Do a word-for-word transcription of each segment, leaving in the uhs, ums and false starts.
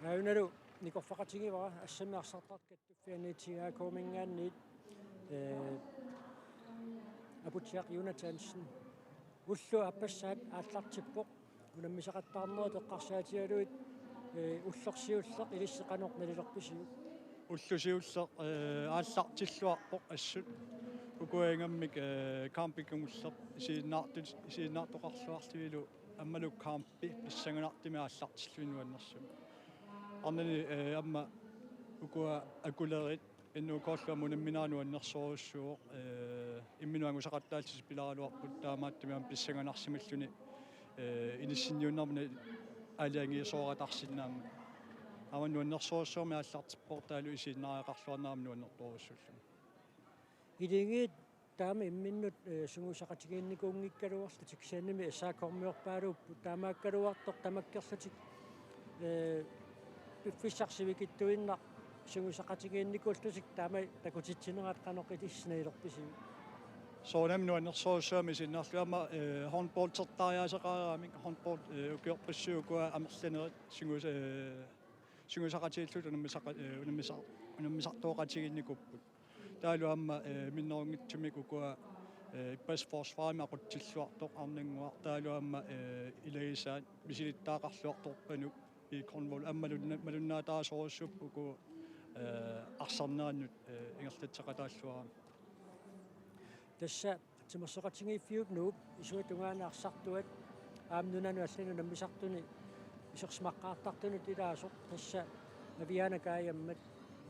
Ajunalu nikorfaqatigivara assammi arsartartut kattuffianni T A K-minngaanniit, eh, Aputsiaq Jonathansen. Ulloq aappassaat aallartippoq. Unammisaqattaarnerit eqqarsaatigalugit, eh, ulloq siulleq ilissi qanoq nalilerpisiuk? Ulloq siulleq, eh, aallartilluarpoq assut. Ukua ingammik, eh, kampit kingulleq isiginnaartut, isiginnaartoqarluarlunilu aammalu kampi pissanganartumik aallartilluni nuannersumik. Arnani, eh, aamma ukua akulerit N U K-llu aamma unammineq nuannersorujussuuvoq, eh, imminut angusaqattaallutik pilaaraluarput taamaattumik aamma pissanganarsimalluni, eh, inissinniunnermini aalajangiisoortarsinnaammat. Aamma nuannersorujussuarmik aallartippoq taavalu isiginnaariaqarluarneq aamma nuannertorujussuulluni. Iligiit taama imminnut, eh, sungiusaqatigiinnikuunngikkaluarlutik kisiannimi S A K-miorpaaluupput taamaakkaluartoq tamakkerlutik, eh, piffissaq sivikitsuinnaq sungiusaqatigiinnikuullutik taama takutitsinerat qanoq ilissi nalilerpisiuk? Soorunami nuannersorujussuarmik isiginnaarlugu aamma, eh, håndboldertariaaseqareeramik håndbold, eh, ukiorpassuit ukua amerlanerit sungius-, eh, sungiusaqatigiillutik unammisaqa-, eh, unammisa-, unammisartooqatigiinnikuupput. Taavalu aamma, eh, minnerunngitsumik ukua, eh, ippassaq forsvarimi aqutsilluartoq Arnannguaq. Taavalu aamma, eh, ilagisaat misilittagaqarluartoq Panuk Birk Hornvold aamma malunna-, malunnaataasorujussuupput uku, eh, arsarnerannut, eh, ingerlatseqataalluarami. Tassa timersoqatigiiffiup Nuup isuata tungaanut arsartuat aamma nunanut allanut unammisartuni isersimaqqaartartunut ilaasoq tassa Aviana Kajammat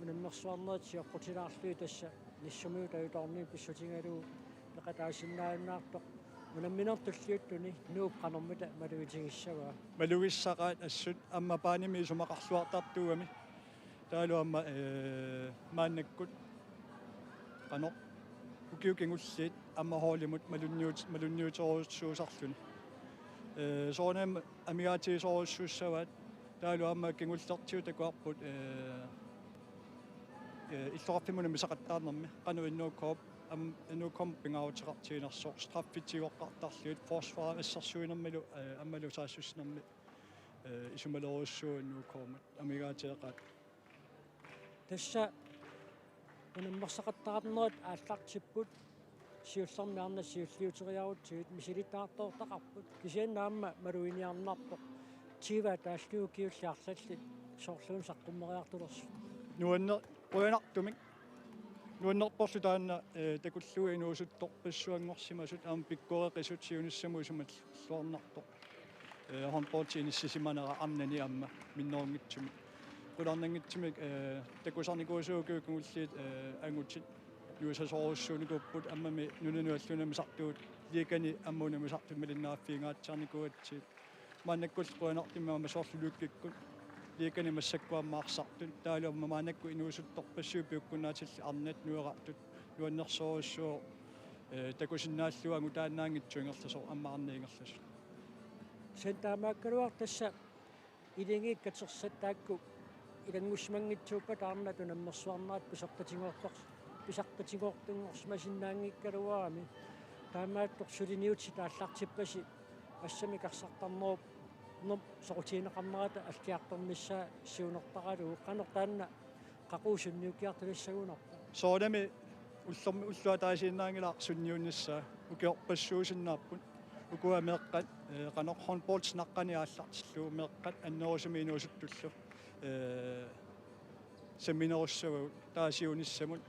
unammersuarnerit sioqqutilaarlugit tassa Nissummiut ajutoornini pissutigalugu peqataasinnaajunnaartoq unammineq tulliuttuni Nuup qanormita malugitigissavaa? Malugissaqaat assut aamma paanimi isumaqarluartartuugami. Taavalu aamma, eh, maannakkut qanoq ukiut kingulliit aamma holdimut malunniut-, malunniuterujussuusarluni. Eh, soorunami amigaatigisorujussuussavaat. Taavalu aamma kingullertigut takuarput, eh, eh, illoqarfimmut unammisaqattaarnermi qanoq N U K-p, aam-, N U K-mut pingaaruteqartiginersoq straffit tigoqqaartarlugit forsvarip assersuinermilu, eh, aammalu saassussinermi, eh, isumalerujussuuvoq N U K-mut amigaatigeqaat. Tassa unammersaqattaarnerit aallartipput, siullermi arnat siulliuteriarutsigit misilittagartoortaqarput, kisianni aamma maluginiarnarpoq tyve taallugu ukiulli arlallit soorluuna saqqummeriartulersut. Nuanne-, qujanartumik. Nuannerporlu taanna, eh, takullugu inuusuttorpassuanngorsimasut aamma pikkoreqisut siunissamut isumalluarnartoq. Eh, håndboldi inissisimanera arnani aamma minnerunngitsumik. Qularnanngitsumik, eh, takusarnikuusugut ukiut kingulliit, eh, angutit nuisasorujussuunikuupput aammami nunanut allanut unammisartugut liigani aamma unammisartut malinnaaffiginngaatsiarnikuugatsigit. Maannakkullu qujanartumik aamma soorlu Lykkekut liigani massakkut aamma arsartut. Taavalu aamma maannakkut inuusuttorpassuit piukkunnaatillit arnat nuerartut nuannersorujussuuvoq, eh, takusinnaallugu angutaannaanngitsoq ingerlasoq aamma arnat ingerlasut. Kisianni taamaakkaluartoq tassa iligiit katersat taakku ilanngussimanngitsuuppata arnat unammersuarnerat pisartatigoortor-, pisartatigoortunngorsimasinnaanngikkaluarami. Taamaattoq suliniutit aallartippasi assamik arsartarnerup, -nermut soqutigineqarnerata alliartornissaa siunertaralugu, qanoq taanna qaqugu sunniukkiartulissagunarpa? Soorunami ullormi ulloq ataasiinnaanngilaq sunniunissaa, ukiorpassuusinnaapput. Ukua meeqqat, eh, qanoq håndboldi naqqani aallartillugu meeqqat annerusumik inuusuttullu, eh, samminerussavagut taava siunissamut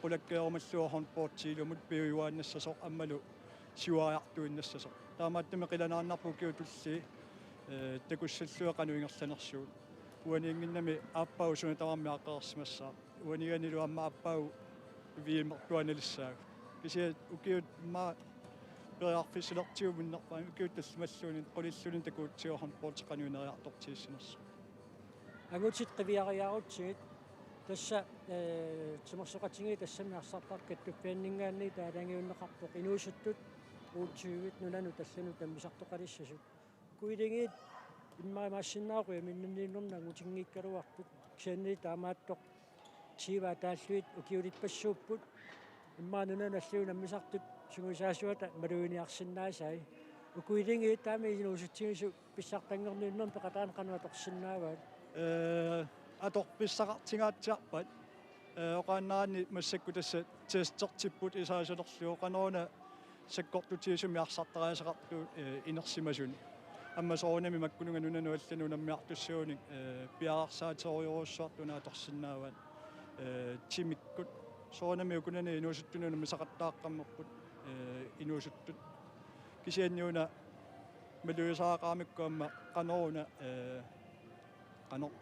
qulakkeerumallugu håndboldi ilumut piujuaannassasoq aammalu siuariartuinnassasoq. Taamaattumik qilanaarnarpoq ukiut tulliit, eh, takussallugit qanoq ingerlanersugut. Uaniinnginnami aappaagu suna tamarmi aaqqereersimassaaq. Uaniiganilu aamma aappaagu V M-ertuaannalissaagut. Kisianni ukiut immaqa periarfissilertigut minnerpaamik ukiut tallimalluunniit qulilluni takugutsigu håndboldi qanoq ineriartortigissinersoq. Angutit qiviariarutsigit. Tassa, eh, timersoqatigiit assammi arsartartut kattuffianninngaanniit aalajangiunneqarpoq inuusuttut U tyve-t nunanut allanut unammisartoqalissasut. Uku iligiit immaqa imaassinnaavoq qujaminnanniinnermut angutinngikkaluartut. Kisianni taamaattoq tyve taallugit ukiulippassuupput. Immaqa nunanut allanut unammisartut sungiusaasuata maluginiarsinnaasai. Uku Iligiit taama inuusutsigisut pissartanngorniunnermi peqataanni qanoq atorsinnaavaat? Ee, atorfissaqartingaatsiarpaat. Ee, oqaannaraanni massakkut tassa testertipput isaasalerlugu qanoruna sakkortutigisumik arsartariaaseqarlugu, ee, inersimasuni. Aamma soorunami makkununnga nunanut allanut unammiartussagunik, ee, piareersaaterujorujussuartut una atorsinnaavaat, ee, timikkut. Soorunami ukunani inuusuttunut unammisaqattaaqqammerput, ee, inuusuttut. Kisianni una malugisariaqaramikku aamma qanoruna, ee, qanoq,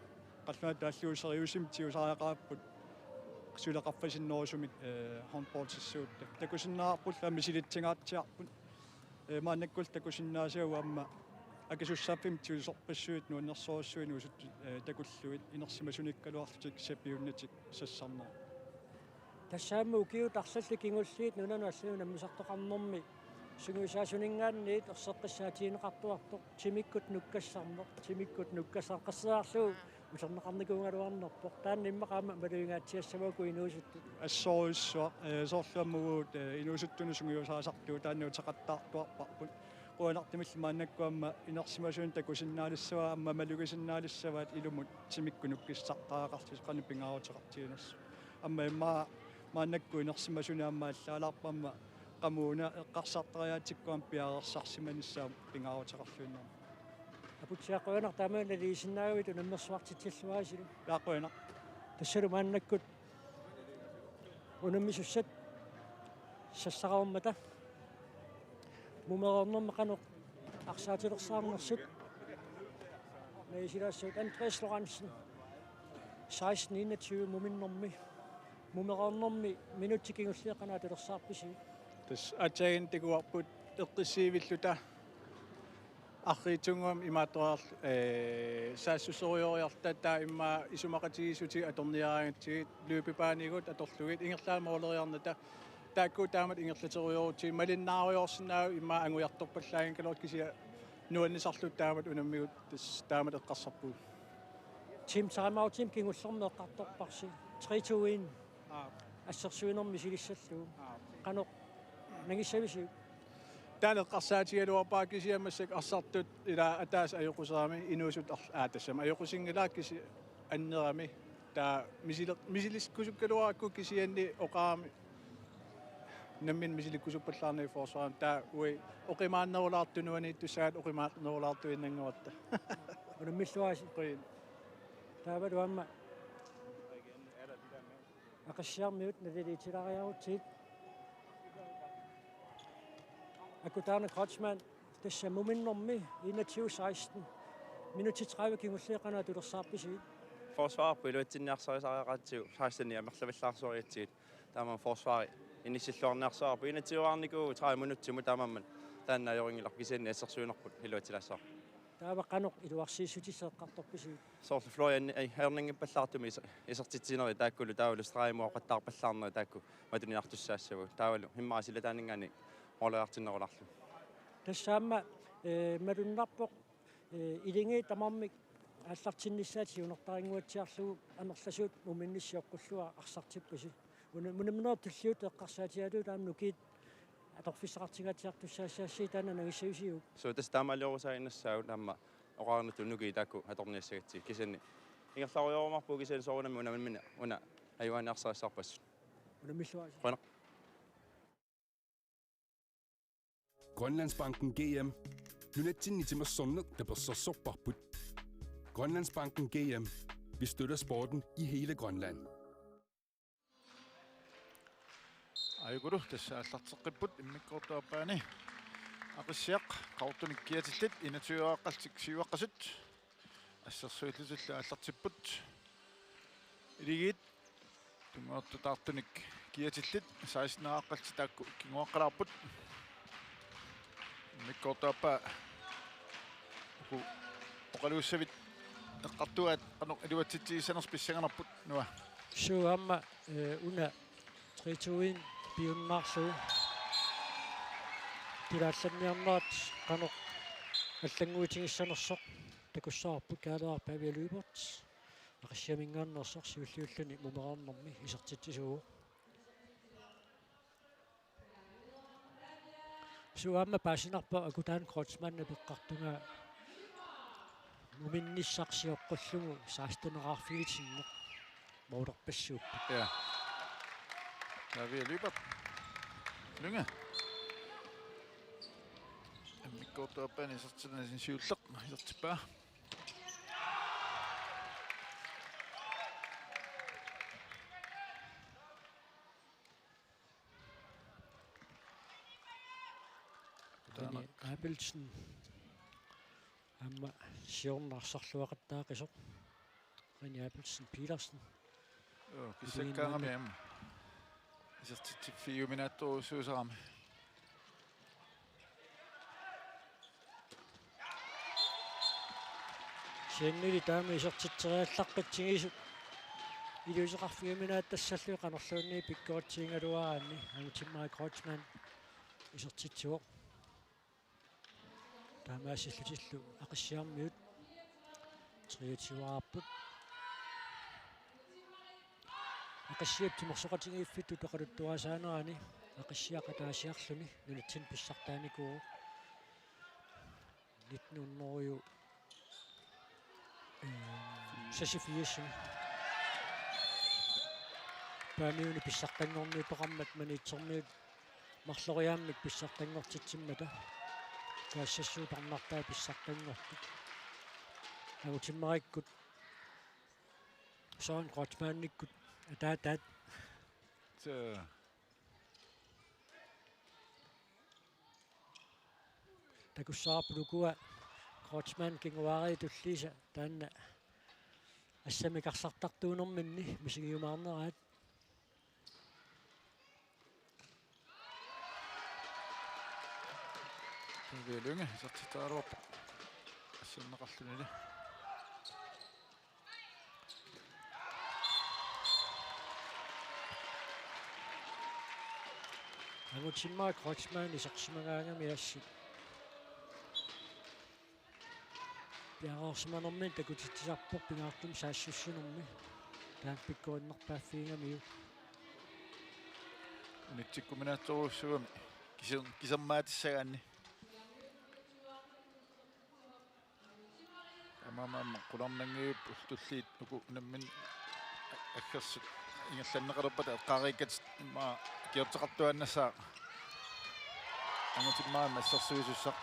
qallunaatut taallugu seriøsimi tigusariaqarparput suli qaffasinnerusumik, ee, håndboldsissuutta. Takusinnaavarpullu aamma misilitsingaatsiarput. Ee, maannakkullu takusinnaasavut aamma akisussaaffimmik tigusorpassuit nuannersorujussuit inuusuttut, ee, takullugit inersimasunikkaluarlutik sapiunnatik sassarnerat. Tassa aamma ukiut arlallit kingulliit nunanut allanut unammisartoqarnermi sungiusaasuninngaanniit erseqqissaatigineqartuartoq timikkut nukkassarneq, timikkut nukkassarneq qasseerlugu uterneqarnikuugaluarnerpoq. Taanna immaqa aamma malugingaatsiassavakku inuusuttut. Assorujussuaq, ee, soorlu aamma uagut, ee, inuusuttunut sungiusaasartugut taanna uteqattaartuarparput. Qujanartumillu maannakkut aamma inersimasuni takusinnaalissavaat aamma malugisinnaalissavaat ilumut timikkut nukkassartariaqarlutik qanoq pingaaruteqartiginersoq. Aamma immaqa maannakkut inersimasuni aamma allaalaarpoq aamma qamuuna eqqarsartariaatsikkut aamma piareersarsimanissaa aamma pingaaruteqarluinnarpoq. Aputsiaq, qujanaq taama naligisinnaagavit, unammersuartitsilluarisilu. Ila qujanaq. Tassalu maannakkut unammisussat sassararmata mumereernermi qanoq arsaatilersaarnersut. Naisilaassuut Andreas Lorentzen, seksten enogtyve muminnermi. Mumereernermi minutsit kingulliit qanoq atulersaarpisi? Tassa aatsaannguaq takuarput eqqissiivilluta arriitsunnguamik imaattoreerl-, ee, saassuserujoriarluta, taava immaqa isumaqatigiissutit atorniaraangatsigit, løbebanekkut atorlugit, ingerlaannaq måleriarnata, taakku taamatut ingerlaterujorutsigit, malinnaarujoorsinnaavugut, immaqa angujartorpallaanngikkaluartut, kisianni nuannisarluta taamatut unammigut tassa taamatut eqqarsarpugut. Team timeoutimik kingullermik eqqartorparsi. Tre to en. Aap. Assersuinermi misilissallugu. Aap. Qanoq nangissavisiuk? Taanna eqqarsaatigaluarpara, kisianni massakkut arsartut ila ataaseq ajoquserami inuusuttut ar-, aa, tassami ajoqusinngilaat, kisianni annerami. Taava misili-, misilikkusukkaluarakku, kisianni oqarami nammineq misilikkusuppallaarnagu forsvarimi. Taava uagut oqimaannerulaartut nuanniittussaagatta oqimaannerulaartuinnannguarta. Unammilluarisi. Qujan. Taavalu aamma Aqissiarmiut naliliitilaariarutsigit. Akutaana Kreutzmann, tassa muminnermi enogtyve seksten. Minutsit tredive kingulliit qanoq atulersaarpisi? Forsvarerput iluatsinniarsarisariaqaratsigu, seksten amerlavallaarsuarigatsigit. Taamaammat forsvari inissilluarniarsaarpoq, enogtyvearnikuuvoq tredive minutsimut, taamaammat taanna ajorinngilaq, kisianni assersuinerput iluatsilaassaaq. Taava qanoq iluarsiissutissat eqqartorpisi? Soorlu Florian, ai, ajornanngippallaartumik is-, isertitsinerit taakkulu, taavalu stregimut oqattaarpallaarnerit taakku matuniartussaassavagut. Taavalu immaqa silataaninngaanniit måleriartinnerulaarlugu. Tassa aamma, ee, malunnarpoq, ee, Iligiit tamarmik aallartinnissaat siunertarinnguatsiarlugu amerlasuut muminnissi oqqullugit arsartippasi. Una-, unamminerit tulliuttut eqqarsaatigalugit aamma nukiit atorfissaqartingaatsiartussaassaassagit, taanna nangissavisiuk? Suu, tassa taamaaliorusaannassaagut, aamma oqarnittut nukiit taakku atorniassagatsigit, kisianni ingerlarujorumaarpugut, kisianni soorunami unammineq una ajugaaniarsarissaarpassuit. Unammilluarisi. Qujanaq. Grønlandsbanken G M. Nunatsinni timersorneq tapersersorparput. Grønlandsbanken G M. Vi støtter sporten i hele Grønland. Aajukulu tassa aallarteqqipput immikkoortup aappaani. Aqissiaq qaqortunik kiatillit enogtyve-aaqqallutik siuaqqasut. Assersuillutillu aallartipput. Iligiit tunngasuutaartunik kiatillit seksten-aaqqallutik taakku kinguaqqalaarput. Immikkoortup aappaa uku oqaluussavit eqqartugaat qanoq iluatsitsigissanersoq pissanganarpoq, Noah. Suu, aamma, ee, una tre to en piunnaarlugu. Pilaallanniarnerat qanoq allannguutigissanersoq takussavarput Kaaleeraq Pavia Lyberth. Aqissiaminngaanneersoq siulliulluni mumereernermi isertitsisuuvoq. Suaamma paasinarpoq Akutaan Kreutzmann apeqqartunga muminnissaq sioqqullugu seksteneqarfigitinneq målerpassuupput. Ja. Pavia Lyberth. Lynge. Immikkoortup aappaani isertitani siulleq isertippaa. René Abelsen. Aamma siorna arsarluaqattaaqisoq. René Abelsen Petersen. Joo, kissakkaangami aamma. Isertitsiffigiuminaatsorujussuusarami. Kisiannili taama isertitseriallaqqitsigisoq iliuuseqarfigiuminaattassallugu qanorluunniit pikkoritsigigaluaraanni Angutimmarik Kreutzmann isertitsivoq. Taamaasillutillu Aqissiarmiut treogtyveqarput. Aqissiap timersoqatigiiffittut oqaluttuarisaanerani Aqissiaq ataasiarluni nunatsinni pissartaanikuuvoq. Nitten hundrede seksogfirs. Paamiuni pissartanngorniuteqarmat Maniitsormiut marloriaammik pissartanngortitsimmata. Kaassassuup arnartaa pissartanngortut. Angutimmarikkut Søren Kreutzmannikkut ataataat. Suu. Takussavarput ukua Kreutzmann kinguaariit tulliisa taanna assammik arsartartuunerminni misigiumaarneraat. Pavia Lynge isertitseriaraluarpoq. Asserneqarlunili. Angutimmarik Kreutzmann isersimagaangami assut piareersimanermini takutitsisarpoq pingaartumik saassussinermi. Taanna pikkorinnerpaaffigigamiuk. Unitsikkuminaatsorujussuugami kiser-, kisermaatissagaanni. Aamma, aamma, qularnanngilluinnarput tulliit uku unammineq aggersut ingerlanneqalerpata eqqaareeqqat immaqa ikiorteqartuaannassaaq. Angutimmarimmi assersuisussaq.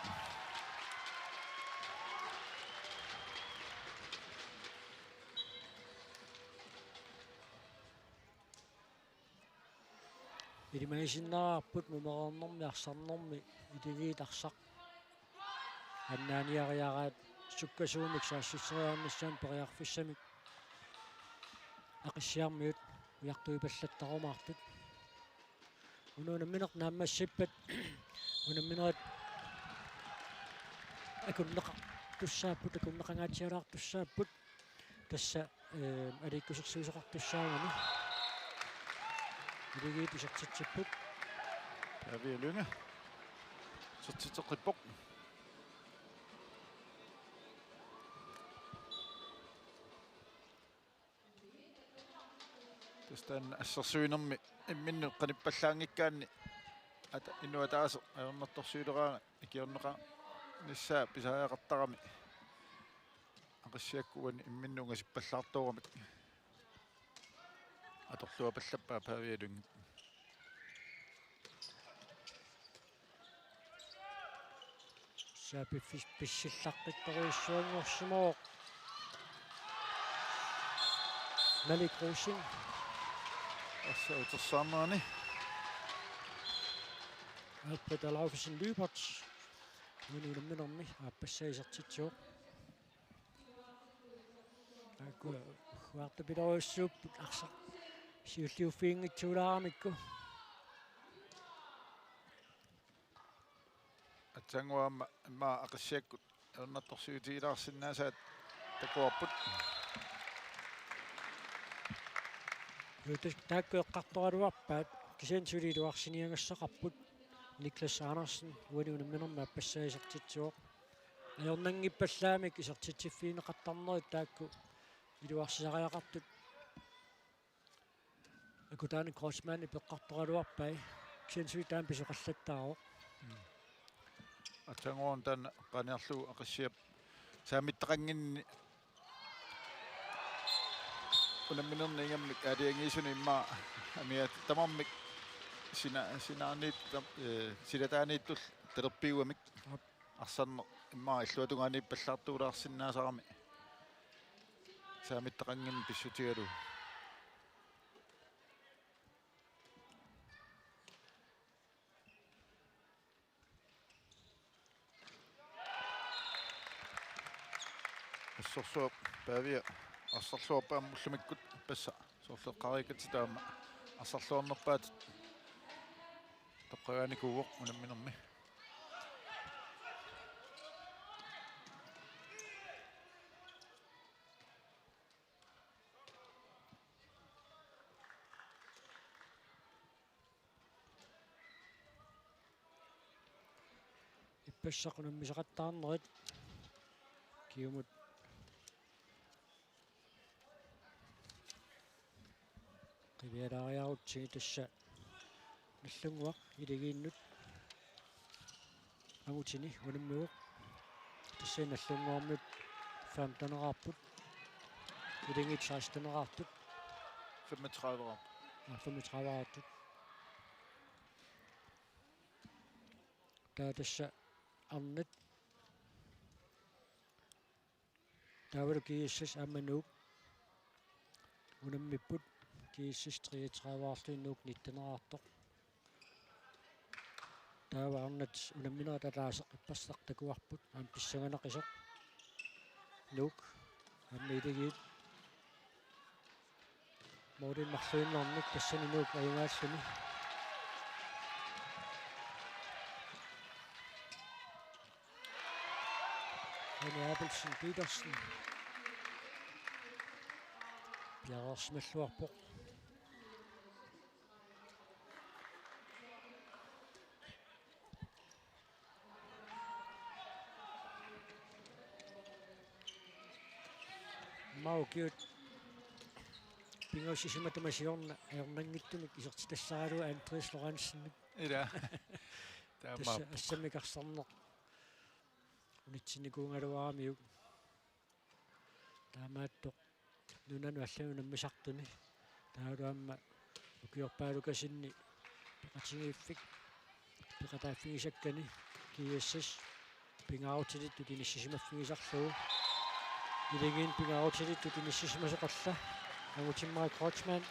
Ilimagisinnaarput mumereernermi arsarnermi iligiit arsaq annaaniariaraat sukkasuumik saassusseriarnissamut periarfissamik Aqissiarmiut ujartuipallattarumaartut. Una unammineq naammassippat unamminerit akunneqartussaapput, akunneqangaatsialaartussaapput. Tassa, eh, aliikkusersuisoqartussaagami. Iligiit isertitsipput. Pavia Lynge. Isertitseqqippoq. Tassa taanna assersuinermi imminnut qanippallaanngikkaanni ata-, inuk ataaseq ajornartorsiuleraangat ikiorneqarnissaa pisariaqartarami. Aqissiakkut uani imminnut ungasippallaartooramik. Atorluapallappaa Pavia Lynge. Tassa piffis-, pissillaqqittorujussuanngorsimavoq Malik Rosing. Tassa utersaarnerani Alfred Alaufesen Lyberth. Uani unamminermi aappassaa isertitsivoq. Taakku ujartupiloorujussuupput arsaq siulliuffiginngitsuulaaramikku. Aatsaannguaq aamma immaqa Aqissiakkut ajornartorsiutigilaarsinnaasaat takuarput. Juu, tas-, taakku eqqartoraluarpaat kisianni suli iluarsiniagassaqarput. Niklas Andersen uani unamminermi aappassaa isertitsivoq. Ajornanngippallaamik isertitsiffigineqartarnerit taakku iluarsisariaqartut. Akutaanik Kreutzmannip eqqartoraluarpai. Kisianni suli taanna pisoqallattaarpoq. Mm. Aatsaannguaq taanna eqqaaniarlugu Aqissiap saammittaqannginninni unamminerni ingammik aalajangiisunut immaqa amiat tamarmik sina-, sinaaniit tam-, ee, silataaniittut talerpiugamik. Aap. Arsarneq immaqa illuatungaaniippallaartuulaarsinnaasarami saammittaqannginneq pissutigalugu. Assorsuaq Pavia arsarluarpoq aamma ullumikkut ippassaq soorlu eqqaariikkatsigu aamma arsarluarnerpaatut toqqagaanikuuvoq unamminermi. Ippassaq unammisaqattaarnerit kingumut qivialaariarutsigit. Tassa Nagdlunguaq Iligiinnut angutini unammivoq. Tassa Nagdlunguarmiut femteneqarput. Iligiit seksteneqartut. Femogtredive. Aa, femogtredive. Taava tassa arnat. Taavalu GSS aamma Nuuk unammipput, GSS treogtredive-arluinnarlugu nitteneqartoq. Taava arnat unamminerit ataaseq ippassaq takuarput, aamma pissanganaqisaq. Nuuk aamma Iligiit. Målip marluinnarnik tassani Nuuk ajugaalluni. René Abelsen Petersen piareersimalluarpoq. Aamma ukiut pingajussisimasut siorna ajornanngitsumik isertitassaralugu Andreas Lorentzen. Ila. Tassa taamaappoq. Assammik arsarneq unitsinnikuugaluaramiuk. Taamaattoq nunanut allanut unammisartuni. Taavalu aamma ukiorpaalukasinni peqatigiiffik peqataaffigisakkani GSS pingaarutilittut inissisimaffigisarlugu. Iligiit pingaarutilittut inissisimasoq alla Angutimmarik Kreutzmann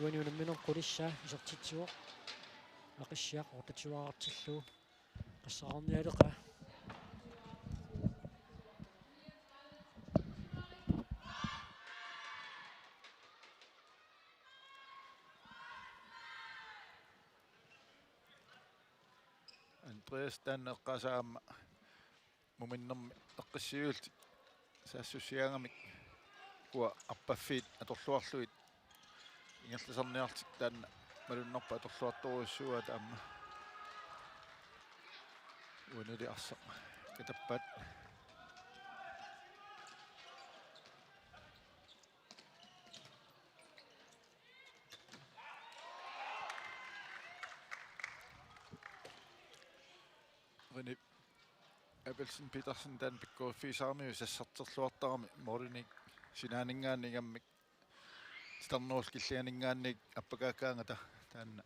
uani unamminermi qulissaa isertitsivoq. Aqissiaq oqaatigiartillugu. Qassaqarnialeqa. Andreas taanna eqqaasaa aamma muminnermi eqqissiviullutik saassussiagamik ukua arpaffiit atorluarlugit ingerlasarniarlutik taanna malunnarpoq atorluartorujussuuaa aamma. Uanili arsaq katappaat. René Abelsen Petersen taanna pikkoriffigisaramiuk sassarterluartarami målinik sinaaninngaanniit ingammik titarnerup killinganinngaanniit appakaakkaangata taanna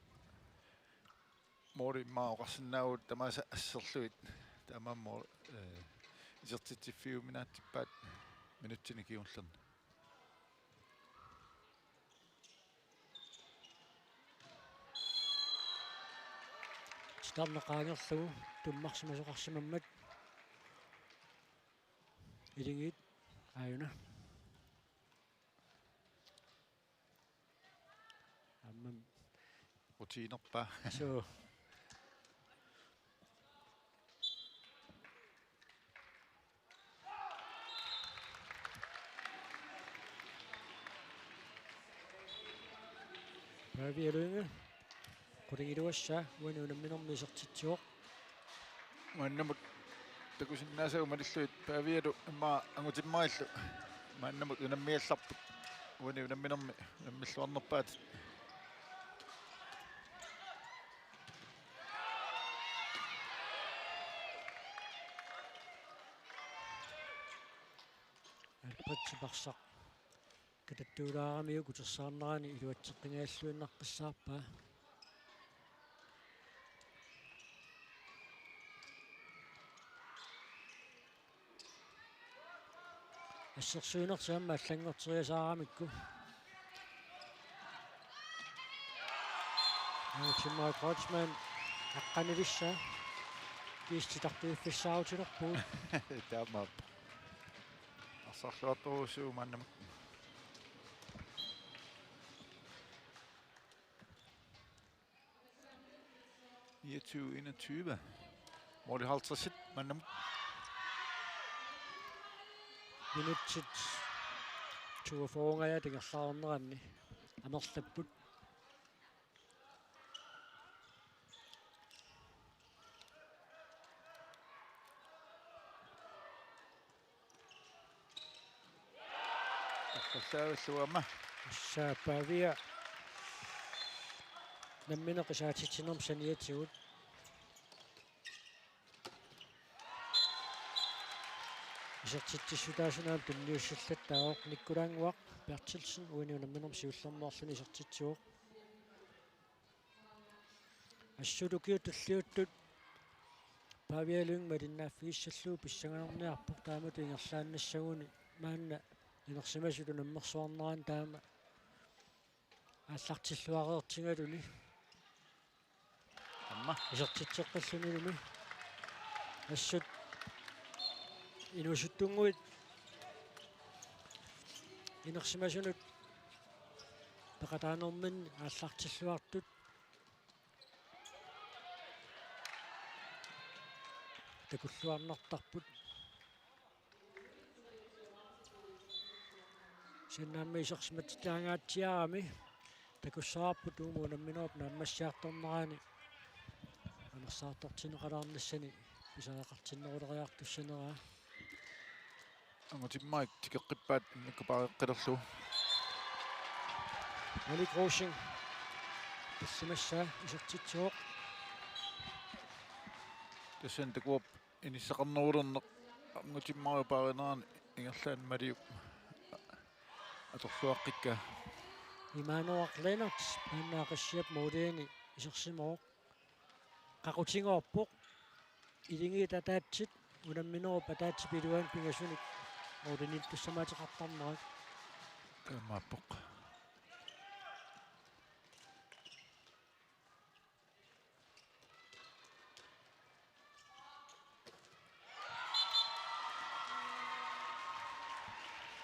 måli immaqa oqarsinnaavugut tamaasa asserlugit taamaammat, eh, isertitsiffiuminaatsippaat minutsini kingullerni. Titarneq qaangerlugu tummarsimasoqarsimammat. Iligiit aajuna. Aamma rutiinerpaa. Suu. Pavia Lynge qulingiluassaa uani unamminermi isertitsivoq. Maannamut takusinnaasagut malillugit Pavialu immaqa Angutimmarillu maannamut unammigallarput. Uani unamminermi unammilluarnerpaat. Fritz Parsaq katattuulaaramiuk utersaarnerani iluatseqqinngilluinnaqqissaarpaa. Assersuinersi aamma allanngorteriasaaramikku. Angutimmarik Kreutzmann aqqanilissaa. Kiisti tartuiffissaarutilerpugut. Taamaappoq. Arsarluartorujussuuvoq maannamut. Niogtyve enogtyve. Måli halvtreds maannamut. Minutsit toogfyrre-ngajat ingerlaarneranni amerlapput. Taqqallaavillugama. Tassa Pavia nammineq isaatitsinermut saniatigut. Isertitsissutaasunik aamma tunniussillattaavoq. Nikkulaannguaq Berthelsen uani unamminermi siullermeerluni isertitsivoq. Assut ukiut tulliuttut Pavia Lyngmik malinnaaffigissallugu pissanganarniarpoq, taamatut ingerlaannassaguni maanna inersimasutut nammersuarnerani taama aallartilluareertigaluni. Aamma. Isertitseqqilluni ilumi. Assut inuusuttunnguit inersimasunut peqataanerminni aallartilluartut takulluarnartarput. Kisianni aamma isersimatitaangaatsiarami takussavarput uuma unamminerup naammassiartornerani anersaartortinneqalaarnissani pisariaqartinneruleriartussaneraa. Angutimmarik tikeqqippaat immikkut paareqqilerlugu. Malik Rosing tallimassaa isertitsivoq. Tassani takuarput inissaqarnerulerneq Angutimmarik paarinerani ingerlaannaq Maliup atorluaqqikkaa. Imaanuaq Lennert maanna Aqissiap måliani isersimavoq. Qaqutigoorpoq. Iligiit ataatsit unamminerup ataatsip iluani pingasunik målimiittussamaateqartarnerat. Taamaappoq.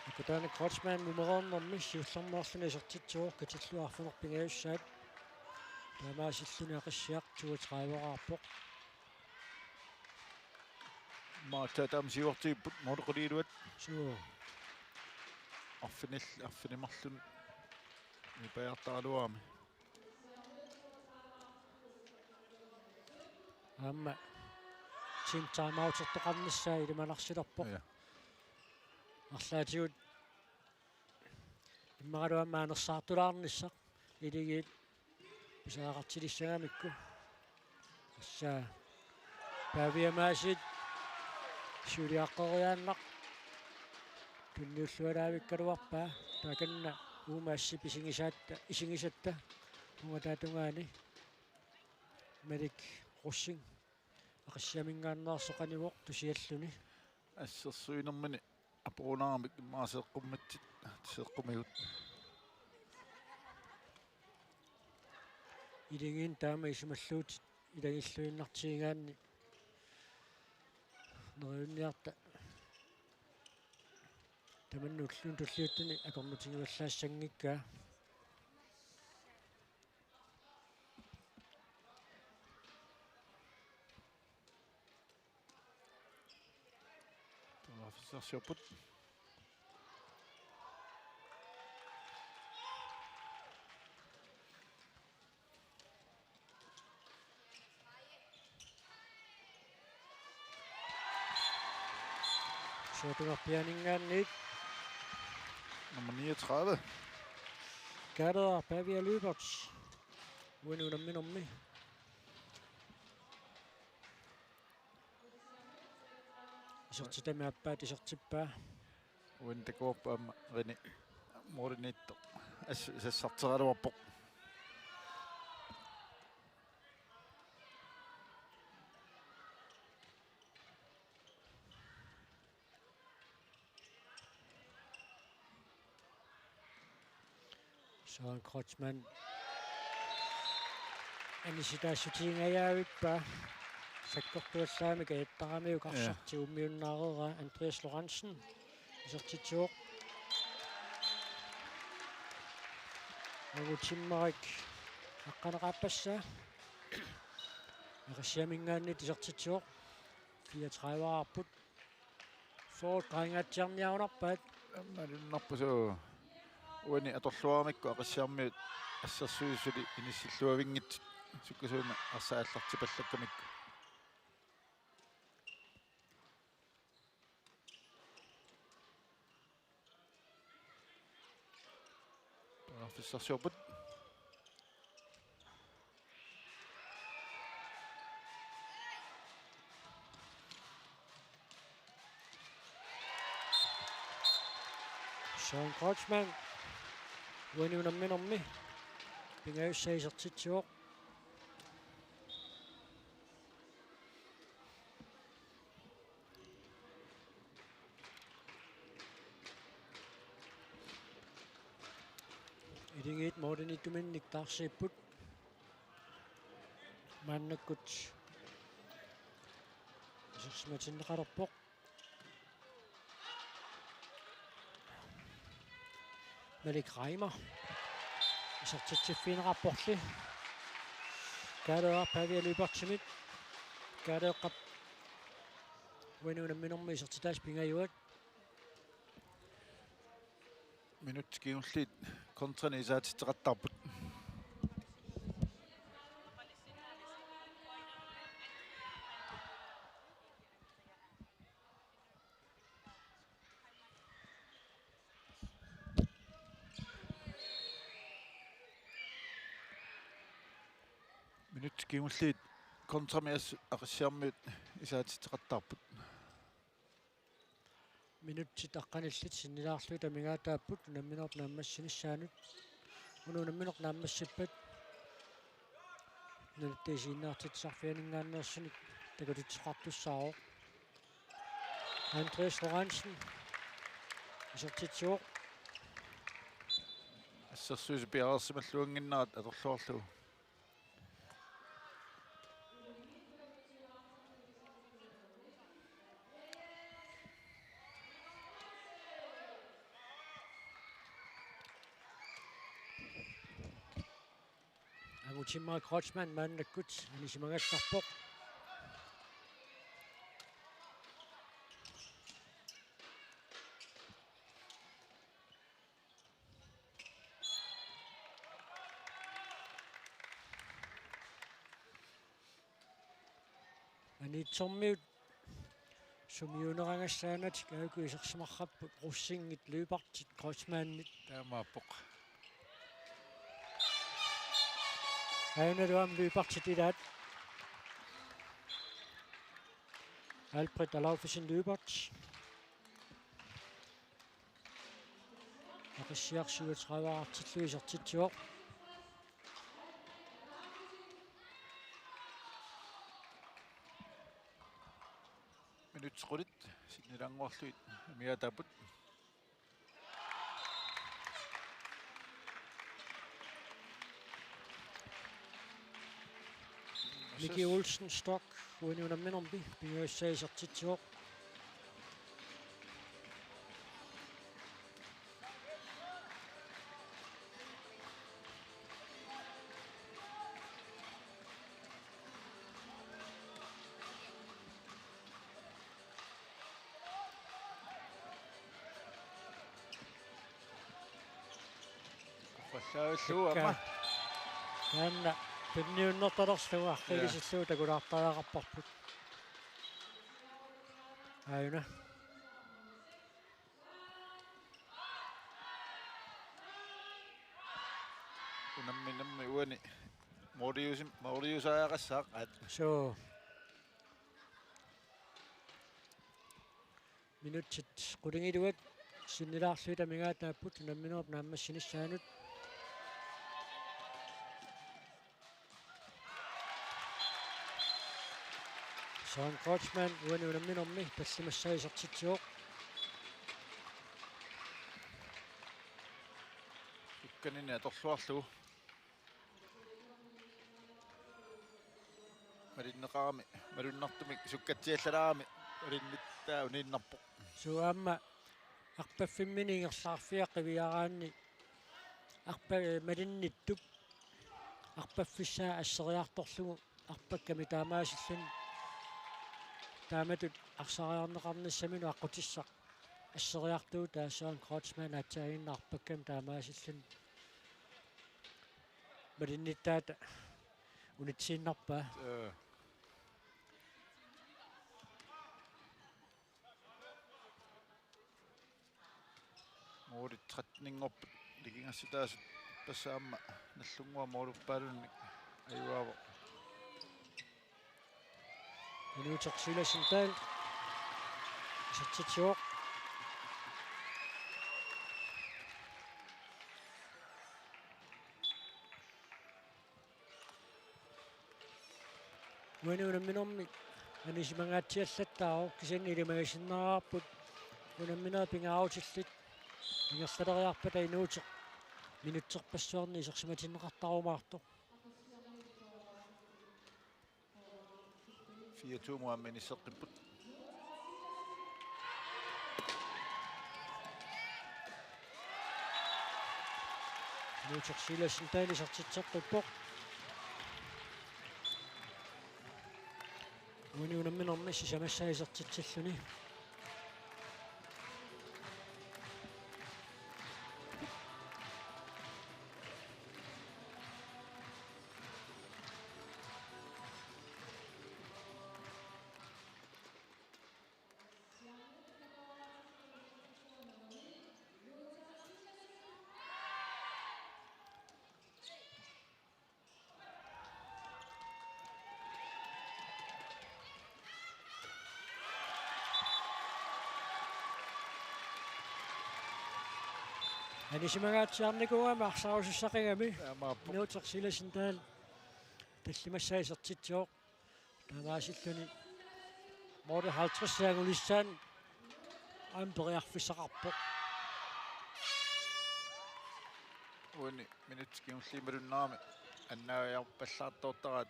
Akutaani Kreutzmann mumereernermi siullermeerluni isertitsivoq, katillugu arfineq-pingajussaat. Taamaasilluni Aqissiaq toogtredive-raarpoq. Maata taama siuartigipput måli quliiluat. Suu. Arfinil-, arfineq-marlunnik nipajartaraluarami. Aamma team timeoutertoqarnissaa ilimanarsilerpoq. Ja. Arlaatigut immaqalu aamma anersaartulaarnissaq iligiit pisariaqartilissagamikku. Tassa Pavia Maasiit siuliaqqeriaannaq tunniullualaavikkaluarpaa, taakkunani uuma assip isigisaatta, isigisatta ungataatungaani. Malik Rosing Aqissiaminngaanneersoq qanivoq tusialluni. Assersuinermini apuunaramik immaqa seeqqummatsit, seeqqumigut. Iligiinni taama isumalluutit ilagilluinnartigigaanni neriunniarta tamanna ulluni tulliuttuni akornutigivallaassanngikkaa. Taamaaffigisarsiorput. Siortugarpianinngaanniit. Nummer niogtredive. Kaaleraa Pavia Lyberth. Uani unamminermi. Isertitami aappaat isertippaa. Uani takuarput aamma Rene Moriniittoq assut sassarteraluarpoq. Søren Kreutzmann. Anisitaassutiingajavippaa. Sakkortuallaamik ajattaramiuk. Ja. Arsartik ummiunnaareeraa. Andreas Lorentzen isertitsivoq. Angutimmarik aqqaneqaappassaa. Aqissiaminngaanniit isertitsivoq. Fireogtredive-aarput. Soorlu qaangaatsiarniarunarpaat. Malunnarpoq suu. Uani atorluaramikku Aqissiarmiut assersuisut suli inissilluavinngitsut, sukkasuumik arsaq aallartipallakkamikku. Periarfissarsiorput. Søren Kreutzmann. Uani unamminermi pingajussaa isertitsivoq. Akuleriit målimiittuminnik taarsiipput. Maannakkut isersimatinneqalerpoq. Malik Reimer. Isertitsiffigineqarporli. Kaaleeraq Pavia Lyberthimit. Kaaleeqqap uani unamminermi isertitaasa pingajuat. Minutsit kingulliit kontranik isaatitseqattaarput. Minutsit kingulliit kontramik assut Aqissiarmiut isaatitseqattaarput. Minutsit aqqanillit sinnilaarlugit amigaataapput unamminerup naammassinissaanut. Una unammineq naammassippat Nunatsinni isiginnaartitsisarfianinngaanneersunik takutitseqartussaavoq. Andreas Lorentzen isertitsivoq. Assersuisut piareersimalluannginnerat atorluarlugu. Angutimmarik Kreutzmann maannakkut anisimagallarpoq. Aniitsormiut sumiuuneraangassaanatik aajuku isersimaqqapput, Rosingit, Lyberthit, Kreutzmannit. Taamaappoq. Aajuna luam Lyberthit ilaat. Albrecht Alaufesen Lyberth. Aqissiaq syvogtredive-aartillugu isertitsivoq. Minutsit qulit sinnilaannguarlugit amigaataapput. Miki Olsen Stock, uani unamminermi pingajussaa isertitsivoq. Uffallaavillugu aamma. Taanna tunniunnertalerlugu aqqilisillugu takulaartariaqarparput. Aajuna. Unamminermi uani måliusim-, måliusariaqassaaq aat. Suu. Minutsit qulingiluat Sinnilaarlugit amigaataapput unamminerup naammassinissaanut. Søren Kreutzmann uani unamminermi tallimassaa isertitsivoq. Sukkanini atorluarlugu. Malinneqarami, malunnartumik sukkatsiallalaarami, malinnittaa uniinnarpoq. Suu aamma arpaffimmini ingerlaarfia qiviaraanni arpa-, malinnittup arpaffissaa asseriartorlugu arpakkami taamaasilluni taamatut arsariarneqarnissaminut aqqutissaq asseriartuutaa Søren Kreutzmann aatsaannguaq arpakkami taamaasilluni malinnittaata unitsiinnarpaa. Ee. Målit tretten-inngorput nikingassutaasut, ippassaq aamma Nagdlunguaq målippaalunnik ajugaavoq. Inuuteq Silassen Dahl isertitsivoq. Uani unamminermi anisimangaatsiallattaarpoq, kisianni ilimagisinnaavarput unamminerit pingaarutillit ingerlaleriarpata inuuteq minutserpassuarni isersimatinneqartarumaartoq. Fire to-mut aamma inisseqqipput. Inuuteq Silassen Dahl isertitseqqippoq. Uani unamminermi sisamassaa isertitsilluni. Anisimangaatsiarnikuugami arsarusussaqigami. Taamaappoq. Inuuteq Silassen Dahl tallimassaa isertitsivoq. Taamaasilluni måli halvtreds angulissaanut aamma periarfissaqarpoq. Uani minutsit kingulliit malunnarami annaajarpallaartoortaraat.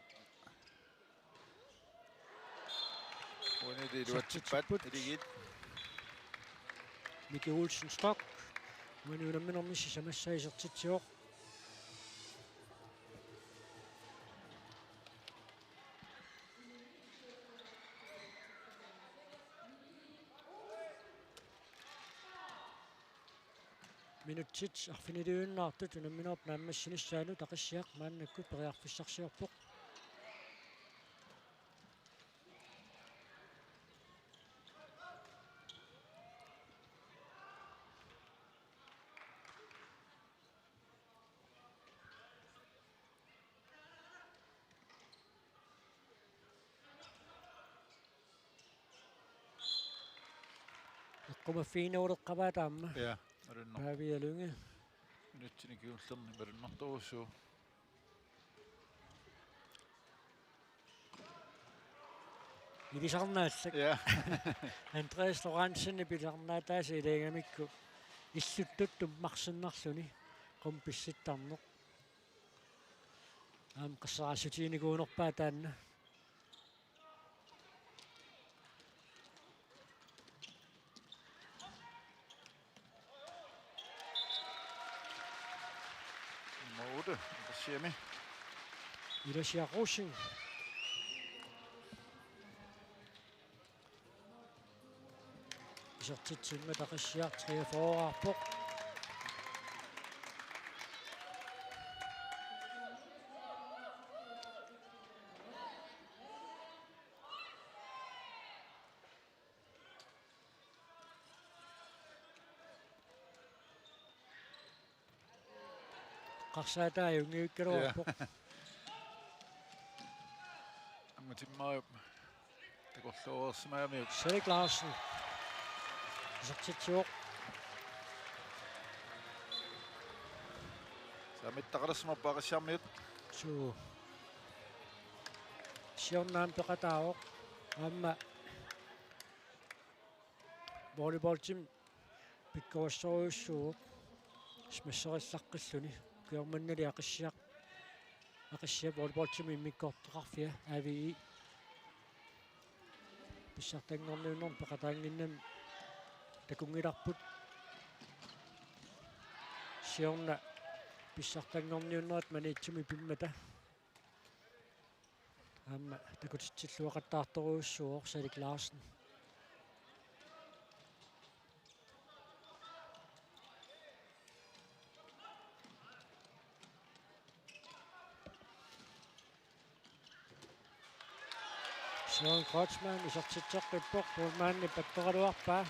Uani iluatsippaat. Isertitsipput. Iligiit. Miki Olsen Stock. Uani unamminermi sisamassaa isertitsivoq. Minutsit arfiniliuinnartut unamminerup naammassinissaanut Aqissiaq maannakkut periarfissarsiorpoq. Eqqumaffigineruleqqaarpaa aamma. Ja, malunnarpoq. Pavia Lynge. Minutsini kingullerni malunnartorujussuuvoq. Ilisarnaallak. Ja. Andreas Lorentzen pilernaataasa ilagigamikku illuttut tummarsinnarluni qummut pissittarneq. Aamma qassarassutiginikuunerpaa taanna. Nummer otte, Aqissiami. Ilasia Rosing. Isertitsimmat Aqissiaq treogfyrrearpoq. Qarsaataa ajunngikkaluarpoq. Ja. Aamma Timmeriup takorloorsimagamiuk. Salik Larsen. Isertitsivoq. Taamittaqalersimapput Aqissiarmiut. Suu. Siorna aamma peqataavoq. Aamma volleyballtimik pikkorissorujussuuvoq. Smasserillaqqilluni. Ukioq mannali Aqissiaq. Aqissiaq volleyballtimik immikkoortoqarfia A V I. Pissartanngorniunnermik peqataannginnami takunngilarput. Siorna pissartanngorniunnerit Maniitsumi pimmata. Aamma takutitsilluaqattaartorujussuuvoq Salik Larsen. Søren Kreutzmann isertitseqqippoq, Kreutzmann pattoraluarpaa.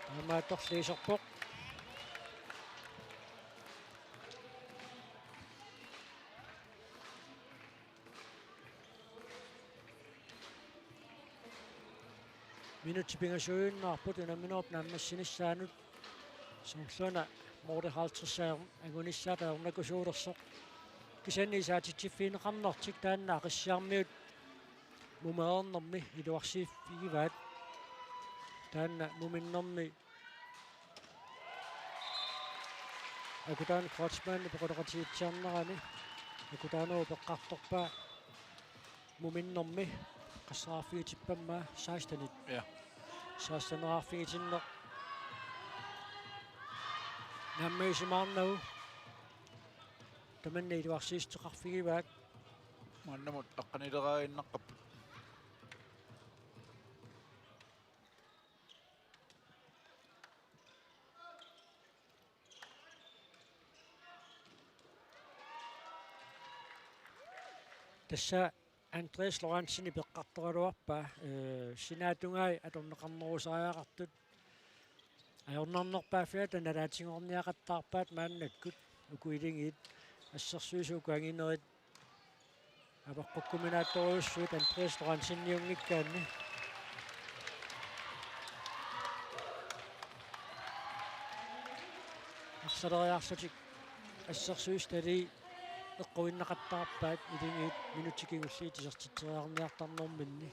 Taamaattorli iserpoq. Minutsit pingasuinnarput unamminerup naammassinissaanut. Soorluuna Morten Haltrissaarn angunissaata ernakusuulersoq. Kisianni isaatitsiffigineqarnertik taanna Aqissiarmiut mumereernermi iluarsiiffigivaat. Taanna muminnermi Akutaanut Kreutzmann peqaloqatigiitsiarnerani Akutaanut peqqartorpaa muminnermi qassaraarfigitippammaa sekstenit. Ja. Seksteneraarfigitinneq. Naammagisimaarnagu. Tamanna iluarsiissuteqarfigivaat. Maannamut aqqanileraaginnaqqapput. Tassa Andreas Lorentzen peqqartoraluarpaa, ee, sinaata tungaanut atorneqarnerusariaqartut. Ajornarnerpaaffiata nalaatigorniaqattaarpaat maannakkut uku Iligiit assersuisut uku anginerit avaqqukkuminaattorujussuit Andreas Lorentzeniunngikkaanni. Arsaleriarlutik assersuisutali eqquinnaqattaarpaat Iligiit minutsit kingulliit isertitseriarniartarnerminni.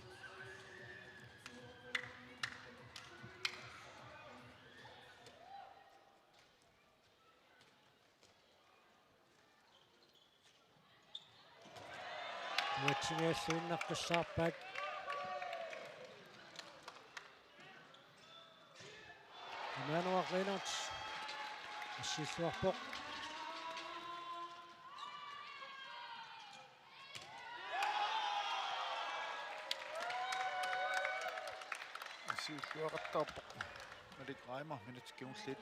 Uatsimialluinnaqqissaarpaat. Immanuel Lennert assiilluarpoq. Assiilluaqattaarpoq Malik Reimer minutsit kingulliit.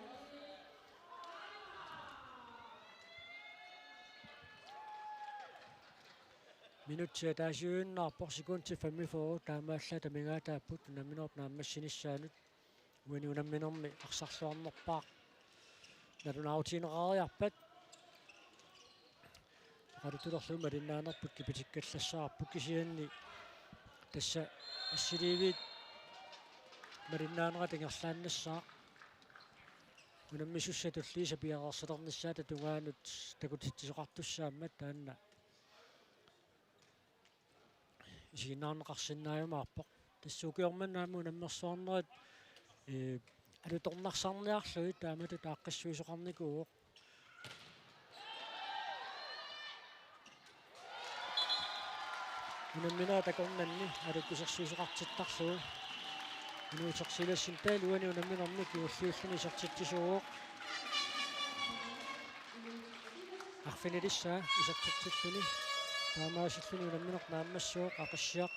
Minutsit ataasiuinnarpoq, sekundit femogfyrre taamaallaat amigaataapput unamminerup naammassinissaanut. Uani unamminermi arsarluarnerpaaq nalunaarutigineqariarpat. Oqaluttulerlugu malinnaanerput kipitikkallassavarput kisianni tassa assiliiviit malinnaanerat ingerlaannassaaq. Unammisussat tulliisa piareersalernissaata tungaanut takutitsisoqartussaammat taanna isiginnaarneqarsinnaajumaarpoq. Tassa ukioq manna aamma unammersuarnerit, ee, alutornarsarniarlugit taamatut aaqqissuisoqarnikuuvoq. Unamminerit takornanni alutorsiorsuisoqartittarlugu. Inuusoq Silas Sindal uani unamminermi kingulliulluni isertitsisuuvoq. Arfinilissaa isertitsilluni. Taamaasilluni unammineq naammassivoq Aqissiaq.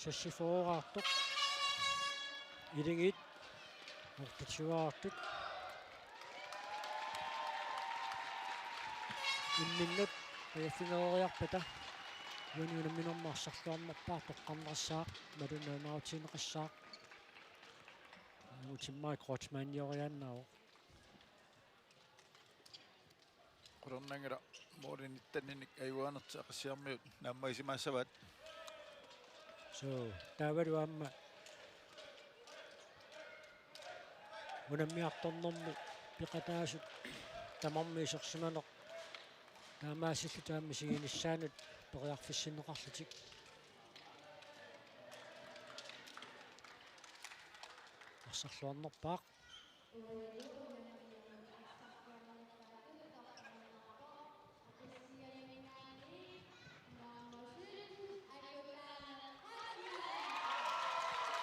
Seksogfyrreqartoq. Iligiit. Ortatiuaartut. Imminnut qajaffigereeriarpata. Uani unamminermi arsarluarnerpaaq toqqarneqassaaq. Malunnaq nautiinneqassaaq. Utimmarik Kreutzmannioriaannaavoq. Qularnanngilaq måli nittenninik ajugaannertik Aqissiarmiut naammagisimaassavaat. Suu, taavalu aamma unammiartornermi peqataasut tamarmik isersimaneq taamaasillutik aamma isiginissaannut periarfissinneqarlutik. Arsarluarnerpaaq.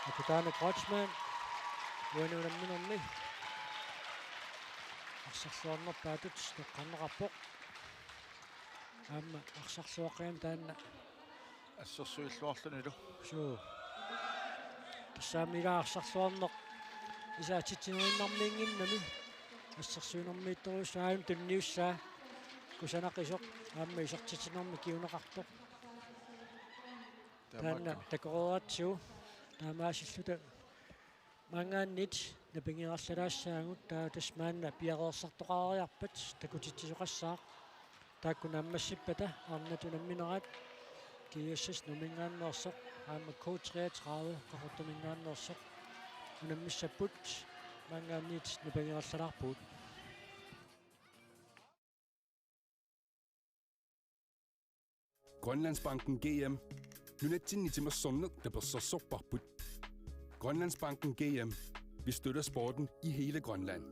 Akutana Kreutzmann uani unamminermi arsarluarnerpaatut toqqarneqarpoq. Aamma arsarluaqqigami taanna. Assersuilluarlunilu. Suu. Tassami ila arsarluarneq isaatitsinerinnarmiinnginnami assersuinermiittorujussuaq aajuna tunniussaa. Kusanaqisoq aamma isertitsinermi kinguneqartoq. Taanna takoreeratsigu taamaasilluta maanngaanniit napangiarallalaassaagut, taava tassa maanna piareersartoqareriarpat takutitsisoqassaaq. Taakku naammassippata arnat unamminerat G S S Nuumminngaanneersoq aamma K treogtredive Qaqortuminngaanneersoq unammissapput, maanngaanniit napangiarallalaarpugut. Grønlandsbanken G M. Nunatsinni timersorneq tapersersorparput. Grønlandsbanken G M. Vi støtter sporten i hele Grønland.